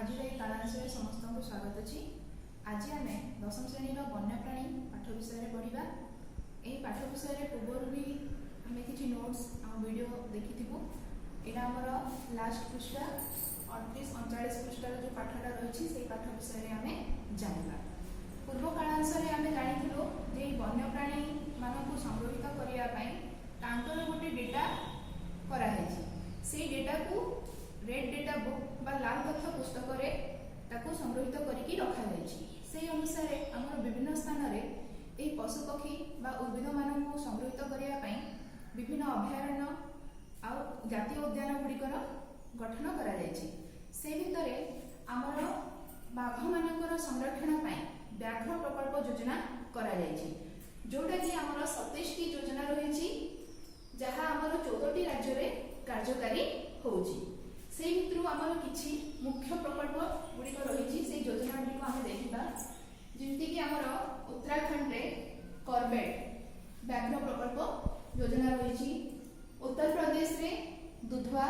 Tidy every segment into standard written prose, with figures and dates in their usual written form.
ଆଜିର ଏହି କାଳାଂଶରେ ସମସ୍ତଙ୍କୁ ସ୍ୱାଗତ ଅଛି। ଆଜି ଆମେ ଦଶମ ଶ୍ରେଣୀର ବନ୍ୟପ୍ରାଣୀ ପାଠ ବିଷୟରେ ପଢ଼ିବା। ଏହି ପାଠ ବିଷୟରେ ପୂର୍ବରୁ ବି ଆମେ କିଛି ନୋଟ୍ସ ଆଉ ଭିଡ଼ିଓ ଦେଖିଥିବୁ। ଏଇଟା ଆମର ଲାଷ୍ଟ ପୃଷ୍ଠା, 38, 39 ପୃଷ୍ଠାର ଯେଉଁ ପାଠଟା ରହିଛି, ସେଇ ପାଠ ବିଷୟରେ ଆମେ ଜାଣିବା। ପୂର୍ବ କାଳାଂଶରେ ଆମେ ଜାଣିଥିଲୁ ଯେ ଏହି ବନ୍ୟପ୍ରାଣୀମାନଙ୍କୁ ସଂଗୃହୀତ କରିବା ପାଇଁ ତାଙ୍କର ଗୋଟେ ଡେଟା କରାହେଇଛି। ସେଇ ଡେଟାକୁ ରେଡ୍ ଡେଟା ବୁକ୍ ବା ଲାଲ ତଥ୍ୟ ପୁସ୍ତକରେ ତାକୁ ସଂଗୃହୀତ କରିକି ରଖାଯାଇଛି। ସେଇ ଅନୁସାରେ ଆମର ବିଭିନ୍ନ ସ୍ଥାନରେ ଏହି ପଶୁପକ୍ଷୀ ବା ଉଦ୍ଭିଦମାନଙ୍କୁ ସଂଗୃହୀତ କରିବା ପାଇଁ ବିଭିନ୍ନ ଅଭୟାରଣ୍ୟ ଆଉ ଜାତୀୟ ଉଦ୍ୟାନ ଗୁଡ଼ିକର ଗଠନ କରାଯାଇଛି। ସେ ଭିତରେ ଆମର ବାଘମାନଙ୍କର ସଂରକ୍ଷଣ ପାଇଁ ବ୍ୟାଘ୍ର ପ୍ରକଳ୍ପ ଯୋଜନା କରାଯାଇଛି, ଯୋଉଟାକି ଆମର 27ଟି ଯୋଜନା ରହିଛି, ଯାହା ଆମର 14ଟି ରାଜ୍ୟରେ କାର୍ଯ୍ୟକାରୀ ହେଉଛି। ସେଇ ଭିତରୁ ଆମର କିଛି ମୁଖ୍ୟ ପ୍ରକଳ୍ପ ଗୁଡ଼ିକ ରହିଛି, ସେଇ ଯୋଜନା ଗୁଡ଼ିକ ଆମେ ଦେଖିବା। ଯେମିତିକି ଆମର ଉତ୍ତରାଖଣ୍ଡରେ କର୍ବେଟ ବ୍ୟାଘ୍ର ପ୍ରକଳ୍ପ ଯୋଜନା ରହିଛି, ଉତ୍ତରପ୍ରଦେଶରେ ଦୁଧୱା,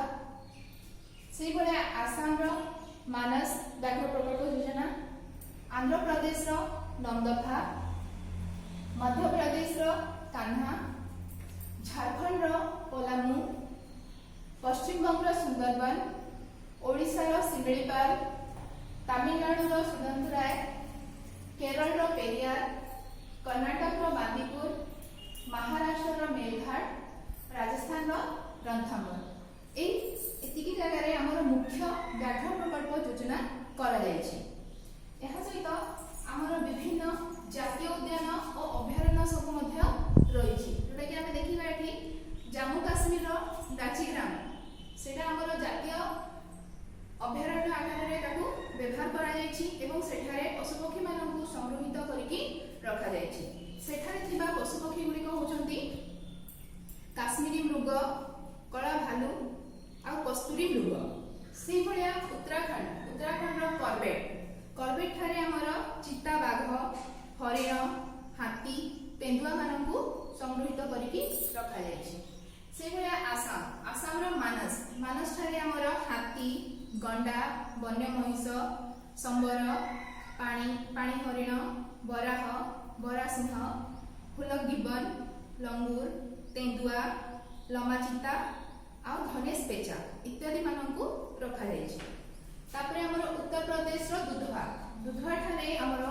ସେଇଭଳିଆ ଆସାମର ମାନସ ବ୍ୟାଘ୍ର ପ୍ରକଳ୍ପ ଯୋଜନା, ଆନ୍ଧ୍ରପ୍ରଦେଶର ନମଦଫା, ମଧ୍ୟପ୍ରଦେଶର କାହ୍ନା, ଝାଡ଼ଖଣ୍ଡର ପଲାମୁ, ପଶ୍ଚିମବଙ୍ଗର ସୁନ୍ଦରବନ, ଓଡ଼ିଶାର ଶିମିଳିପାଲ, ତାମିଲନାଡୁର ସୁଦନ୍ତୁରାୟ, କେରଳର ପେରିୟାର, କର୍ଣ୍ଣାଟକର ବାନ୍ଦିପୁର, ମହାରାଷ୍ଟ୍ରର ମେଲଘାଟ, ରାଜସ୍ଥାନର ରଣଥମ୍ବର। ଏଇ ଏତିକି ଜାଗାରେ ଆମର ମୁଖ୍ୟ ବ୍ୟାଘ୍ର ପ୍ରକଳ୍ପ ଯୋଜନା କରାଯାଇଛି। ଏହା ସହିତ ଆମର ବିଭିନ୍ନ ଜାତୀୟ ଉଦ୍ୟାନ ଓ ଅଭୟାରଣ୍ୟ ସବୁ ମଧ୍ୟ ରହିଛି, ଯୋଉଟାକି ଆମେ ଦେଖିବା ଏଠି ଜାମ୍ମୁ କାଶ୍ମୀରର ଡାଚିଗ୍ରାମ, ସେଇଟା ଆମର ଜାତୀୟ ଅଭୟାରଣ୍ୟ ଆକାରରେ ତାକୁ ବ୍ୟବହାର କରାଯାଇଛି ଏବଂ ସେଠାରେ ପଶୁପକ୍ଷୀମାନଙ୍କୁ ସଂଗୃହୀତ କରିକି ରଖାଯାଇଛି। ସେଠାରେ ଥିବା ପଶୁପକ୍ଷୀ ଗୁଡ଼ିକ ହେଉଛନ୍ତି କାଶ୍ମୀରୀ ମୃଗ, କଳା ଭାଲୁ ଆଉ କସ୍ତୁରୀ ମୃଗ। ସେଇଭଳିଆ ଉତ୍ତରାଖଣ୍ଡ, ଉତ୍ତରାଖଣ୍ଡର କର୍ବେଟ, କର୍ବେଟ ଠାରେ ଆମର ଚିତା ବାଘ, ହରିଣ, ହାତୀ, ତେନ୍ଦୁଆ ମାନଙ୍କୁ ସଂଗୃହୀତ କରିକି ରଖାଯାଇଛି। ସେଇଭଳିଆ ଆସାମ, ଆସାମର ମାନସ, ମାନସ ଠାରେ ଆମର ହାତୀ, ଗଣ୍ଡା, ବନ୍ୟ ମହିଷ, ସମ୍ବର, ପାଣି ପାଣି ହରିଣ, ବରାହ, ବରାସିଂହ, ହୁଲକ ଗିବନ, ଲଙ୍ଗୁର, ତେନ୍ଦୁଆ, ଲମାଚିତା ଆଉ ଧନେଶ ପେଚା ଇତ୍ୟାଦି ମାନଙ୍କୁ ରଖାଯାଇଛି। ତାପରେ ଆମର ଉତ୍ତରପ୍ରଦେଶର ଦୁଧୱା, ଦୁଧୱା ଠାରେ ଆମର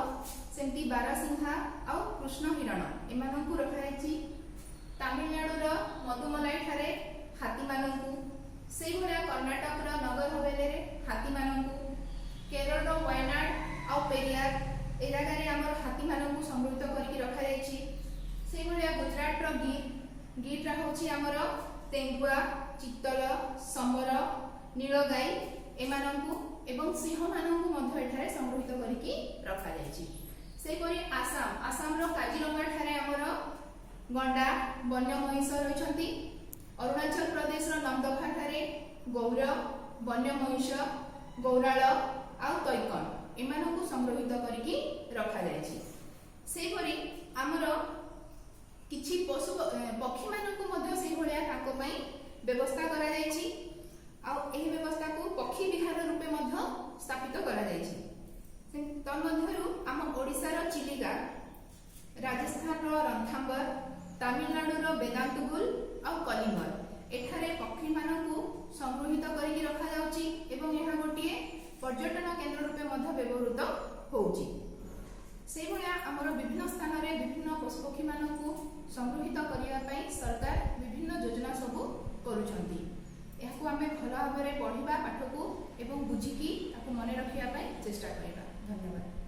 ସେମିତି ବାରାସିଂହା ଆଉ କୃଷ୍ଣ ହିରଣ ଏମାନଙ୍କୁ ରଖାଯାଇଛି। ତାମିଲନାଡୁର ମଧୁମଲାଇ ଠାରେ ହାତୀମାନଙ୍କୁ, ସେଇଭଳିଆ କର୍ଣ୍ଣାଟକର ନଗର ହବେଲିରେ ହାତୀମାନଙ୍କୁ, କେରଳର ୱାୟନାଡ ଆଉ ପେରିୟାର ଏ ଜାଗାରେ ଆମର ହାତୀମାନଙ୍କୁ ସଂଗୃହୀତ କରିକି ରଖାଯାଇଛି। ସେଇଭଳିଆ ଗୁଜରାଟର ଗିର୍, ଗିର୍ଟା ହେଉଛି ଆମର ତେଙ୍ଗୁଆ, ଚିତ୍ତଲ, ସମ୍ବର, ନୀଳଗାଈ ଏମାନଙ୍କୁ ଏବଂ ସିଂହମାନଙ୍କୁ ମଧ୍ୟ ଏଠାରେ ସଂଗୃହୀତ କରିକି ରଖାଯାଇଛି। ସେହିପରି ଆସାମ, ଆସାମର କାଜିରଙ୍ଗା ଠାରେ ଆମର ଗଣ୍ଡା, ବନ୍ୟ ମହିଷ ରହିଛନ୍ତି। ଅରୁଣାଚଳ ପ୍ରଦେଶର ନମଦଫା ଠାରେ ଗୌର, ବନ୍ୟ ମହିଷ, ଗୌରାଳ ଆଉ ତୈକନ ଏମାନଙ୍କୁ ସଂଗୃହୀତ କରିକି ରଖାଯାଇଛି। ସେହିପରି ଆମର କିଛି ପଶୁ ପକ୍ଷୀମାନଙ୍କୁ ମଧ୍ୟ ସେଇଭଳିଆ ତାଙ୍କ ପାଇଁ ବ୍ୟବସ୍ଥା କରାଯାଇଛି ଆଉ ଏହି ବ୍ୟବସ୍ଥାକୁ ପକ୍ଷୀ ବିହାର ରୂପେ ମଧ୍ୟ ସ୍ଥାପିତ କରାଯାଇଛି। ତନ୍ମଧ୍ୟରୁ ଆମ ଓଡ଼ିଶାର ଚିଲିକା, ରାଜସ୍ଥାନର ରଣଥାମ୍ବର, ତାମିଲନାଡୁର ବେଦାନ୍ତୁଗୁଲ ଆଉ କଲିଙ୍ଗର, ଏଠାରେ ପକ୍ଷୀମାନଙ୍କୁ ସଂଗୃହୀତ କରିକି ରଖାଯାଉଛି ଏବଂ ଏହା ଗୋଟିଏ ପର୍ଯ୍ୟଟନ କେନ୍ଦ୍ର ରୂପେ ମଧ୍ୟ ବ୍ୟବହୃତ ହେଉଛି। ସେଇଭଳିଆ ଆମର ବିଭିନ୍ନ ସ୍ଥାନରେ ବିଭିନ୍ନ ପଶୁପକ୍ଷୀମାନଙ୍କୁ ସଂଗୃହୀତ କରିବା ପାଇଁ ସରକାର ବିଭିନ୍ନ ଯୋଜନା ସବୁ କରୁଛନ୍ତି। ଏହାକୁ ଆମେ ଭଲ ଭାବରେ ପଢ଼ିବା ପାଠକୁ ଏବଂ ବୁଝିକି ତାକୁ ମନେ ରଖିବା ପାଇଁ ଚେଷ୍ଟା କରିବା। ଧନ୍ୟବାଦ।